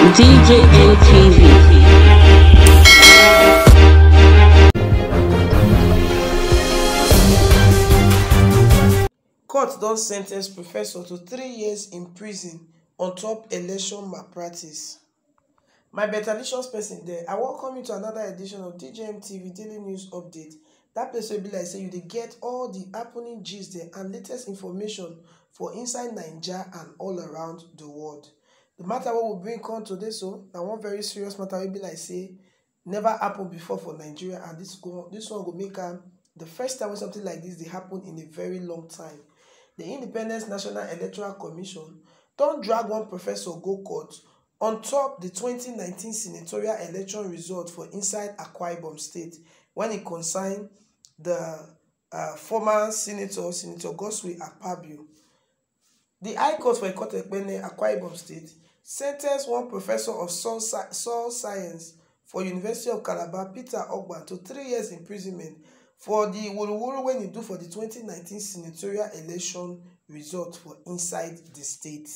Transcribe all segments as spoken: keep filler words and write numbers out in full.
D J M T V. Court don sentence professor to three years in prison on top election malpractice. My betalicious person there, I welcome you to another edition of D J M T V Daily News Update. That place will be like say you dey get all the happening gist there and latest information for inside Naija and all around the world. The matter we will bring come today so na one very serious matter wey be like say never happen before for Nigeria, and this go this one go make am the first time when something like this dey happen in a very long time. The Independent National Electoral Commission don drag one professor go court on top the twenty nineteen senatorial election result for inside Akwa Ibom State when e concern the uh, former senator, Senator Godswill Akpabio. The High Court for Ikot Ekpene, Akwa Ibom State, sentenced one professor of soil, soil science for University of Calabar, Peter Ogban, to three years imprisonment for the wuruwuru wey e do for the twenty nineteen senatorial election result for inside the state.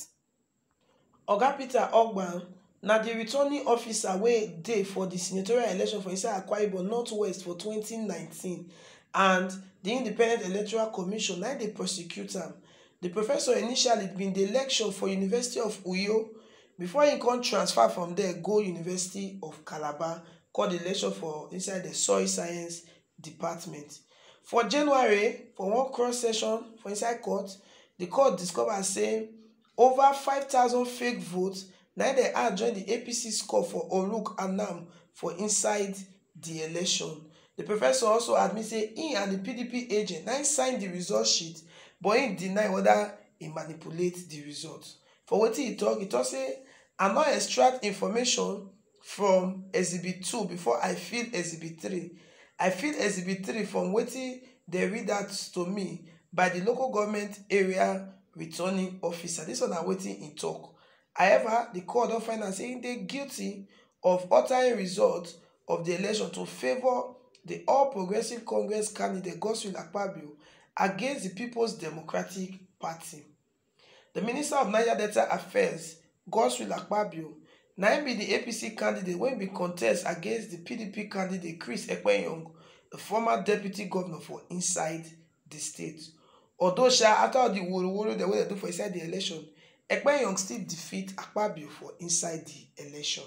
Oga Peter Ogban na the returning officer wey dey for the senatorial election for inside Akwa Ibom Northwest for twenty nineteen, and the Independent Electoral Commission na dey prosecute am. The professor initially bin dey lecture for University of Uyo before he come transfer from there go University of Calabar, come dey lecture for inside the soil science department. For January, for one cross session for inside court, the court discover say over five thousand fake votes na dem add join the A P C score for Oruk Anam for inside the election. The professor also admit say he and the P D P agent na sign the result sheet, but he deny whether he manipulate the result. For wetin he talk, he talk say, "I no extract information from exhibit two before I fill exhibit three. I fill exhibit three from wetin dem read out to me by the local government area returning officer." This one na wetin he talk. However, the court don find am say he dey guilty of altering result of the election to favour the All Progressives Congress candidate Godswill Akpabio against the People's Democratic Party. The Minister of Niger Delta Affairs, Godswill Akpabio, na im be the A P C candidate wey bin contest against the P D P candidate Chris Ekpenyong, the former deputy governor for inside the state. Although sha, after all the wuruwuru dem wey dem do for inside the election, Ekpenyong still defeat Akpabio for inside the election.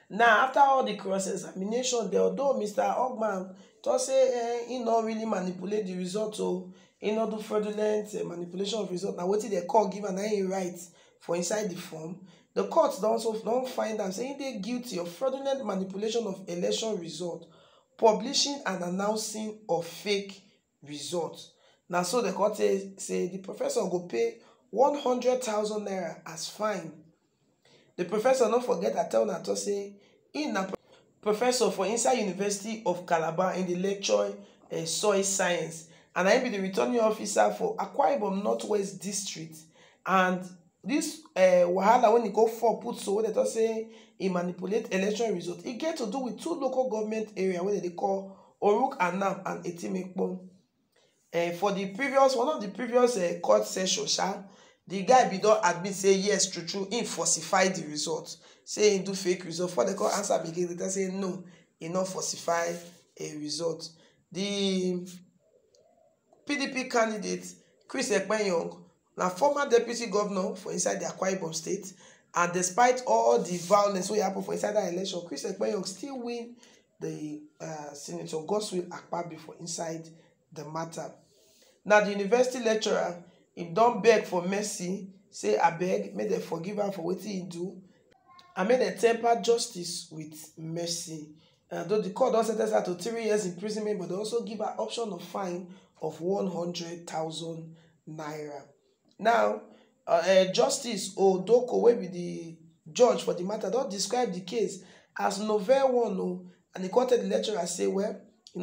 Now, after all the cross-examination, the, although Mister Ogman talk say eh, he no really manipulate the result o, he no do fraudulent eh, manipulation of result, na wetin dem call give am na him right for inside the form. The court don also don find am say he dey guilty of fraudulent manipulation of election result, publishing and announcing of fake result. Na so dem come tell say the professor go pay one hundred thousand naira as fine. The professor no forget I tell una talk say he na professor for inside University of Calabar in the lecture uh, soil science, and I be the returning officer for Akwa Ibom Northwest District. And this uh, wahala when e go fall put so wey dem talk say e manipulate election result, e get to do with two local government area wey dem dey call Oruk Anam and Etimekpon. Uh, for the previous one of the previous uh, court session sha, the guy bin don admit say yes, true true, he falsify the result, say he do fake result. Before dem come answer am again, dem say no, he no falsify a result. The P D P candidate Chris Ekpenyong na former deputy governor for inside the Akwa Ibom state, and despite all the violence wey happen for inside that election, Chris Ekpenyong still win the uh, Senator Godswill Akpabio for inside the matter. Now the university lecturer he don beg for mercy, say abeg make dem forgive am for wetin he do, and make dem temper justice with mercy. Uh, though the court don sentence her to three years imprisonment, but they also give her option of fine of one hundred thousand naira. Now, uh, uh, Justice Odoko, wey be the judge for the matter, don describe the case as novel one o, and he come tell the lecturer say, well, he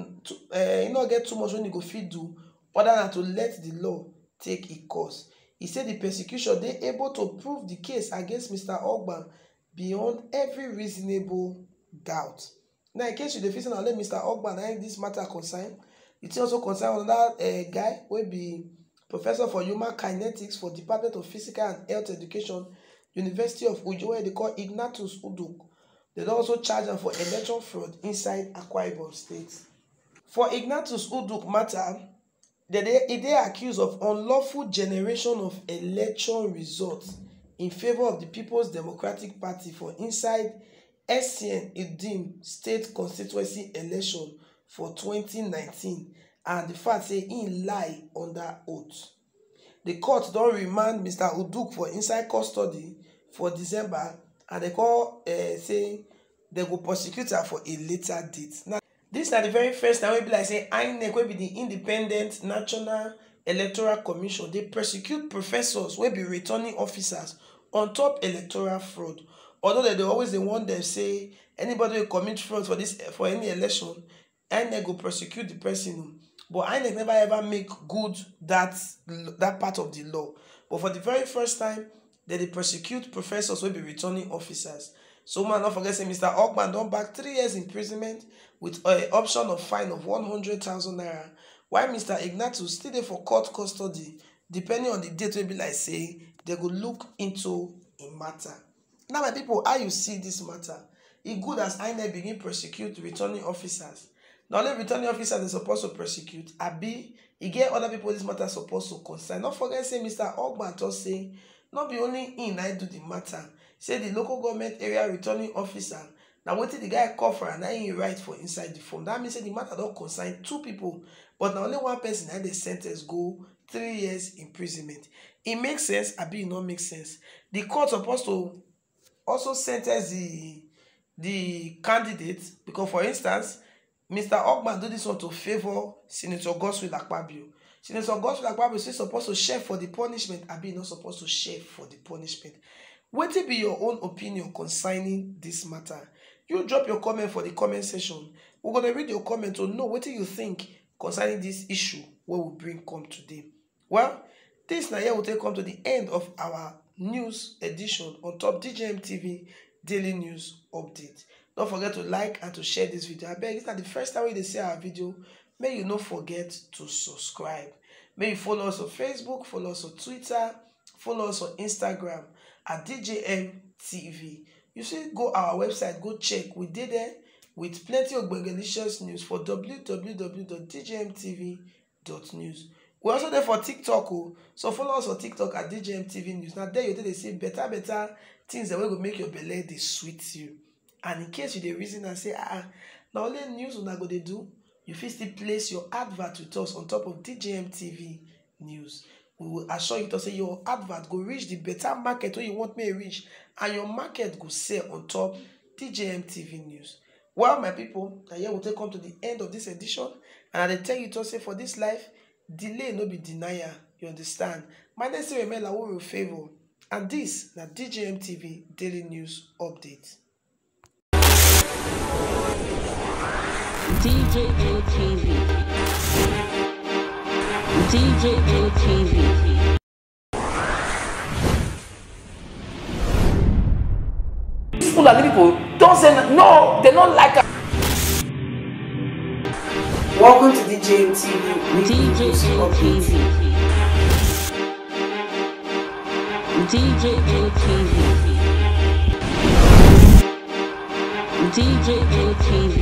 no get too much wey he go fit do other than to let the law take e course. He say the prosecution dey able to prove the case against Mister Ogban beyond every reasonable doubt. Now, in case you dey feel say na only Mister Ogban na im this matter concern, the thing also concern another uh, guy wey be professor for human kinetics for Department of Physical and Health Education, University of Uyo, wey dey call Ignatius Uduk. Dem don also charge am for election fraud inside Akwa Ibom State. For Ignatius Uduk matter, dem dey, e dey accused of unlawful generation of election results in favour of di Peoples Democratic Party for inside S C N Idim State Constituency election for twenty nineteen, and di fact say im lie under oath. Di court don remand Mister Uduk for inside custody for December, and dem come, eh, say dem go prosecute am for a later date. Now, dis na di very first time wey be like say INEC, wey be di Independent National Electoral Commission, dey prosecute professors wey be returning officers on top electoral fraud. Although dem dey always dey warn dem say anybody wey commit fraud for dis, for any election, INEC go prosecute di person o. But INEC never ever make good dat, dat part of di law. But for di very first time, dem dey prosecute professors wey be returning officers. So make una no forget say Mister Ogban don back three years imprisonment with a option of fine of one hundred thousand naira, while Mister Ignatius still dey for court custody, depending on di date wey be like say dem go look into im matter. Now, my people, how you see this matter? E good as INEC begin prosecute returning officers. Na only returning officers dem suppose to prosecute, abi e get other people this matter suppose to concern? No forget say Mister Ogban talk say no be only him na do the matter. Say the local government area returning officer, na wetin the guy call for and na him write for inside the form. That means say the matter don concern two people, but na only one person na dey sentence go three years imprisonment. E make sense, abi e no make sense? The court suppose to also sentence the the candidate, because, for instance, Mister Ogban do this one to favour Senator Godswill Akpabio. Senator Godswill Akpabio still suppose to share for the punishment, abi e no suppose to share for the punishment? Wetin be your own opinion concerning this matter? You drop your comment for the comment section. We go dey read your comment to know wetin you think concerning this issue wey we bring come today. Well, this na here we take come to the end of our news edition on top D J M T V Daily News Update. Don't forget to like and to share this video. Abeg, if na the first time wey you dey see our video, make you no forget to subscribe. Make you follow us on Facebook, follow us on Twitter, follow us on Instagram at D J M T V. You fit go our website, go check. We dey there with plenty of gbegelicious news for W W W dot D J M T V dot news. We also dey for TikTok o, so follow us on TikTok at D J M T V News. Na there you dey see better better things dem wey go make your belle dey sweet you. And in case you dey reason and say, ah, ah, na only news una go dey do, you fit still place your advert with us on top of D J M T V News. We will assure you to say your advert go reach the better market wey you want make e reach, and your market go sell on top D J M T V News. Well, my people, na here we take come to the end of this edition, and I dey tell you to say for this life, delay no be denial. You understand? My name still remain Laworo Favour, and this na D J M T V Daily News Update. D J M T V. D J M T V. These Fulani people don't say n-, no, they don't like us. Welcome to D J M T V. D J M T V. D J M T V. D J M T V.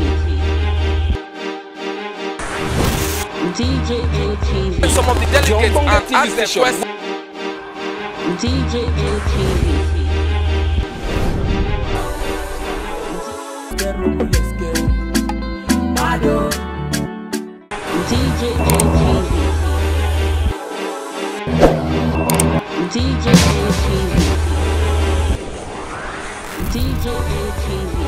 D J M T V. Some of the delegates and ask them questions. D J M T V. D J M T V. D J M T V. D J M T V.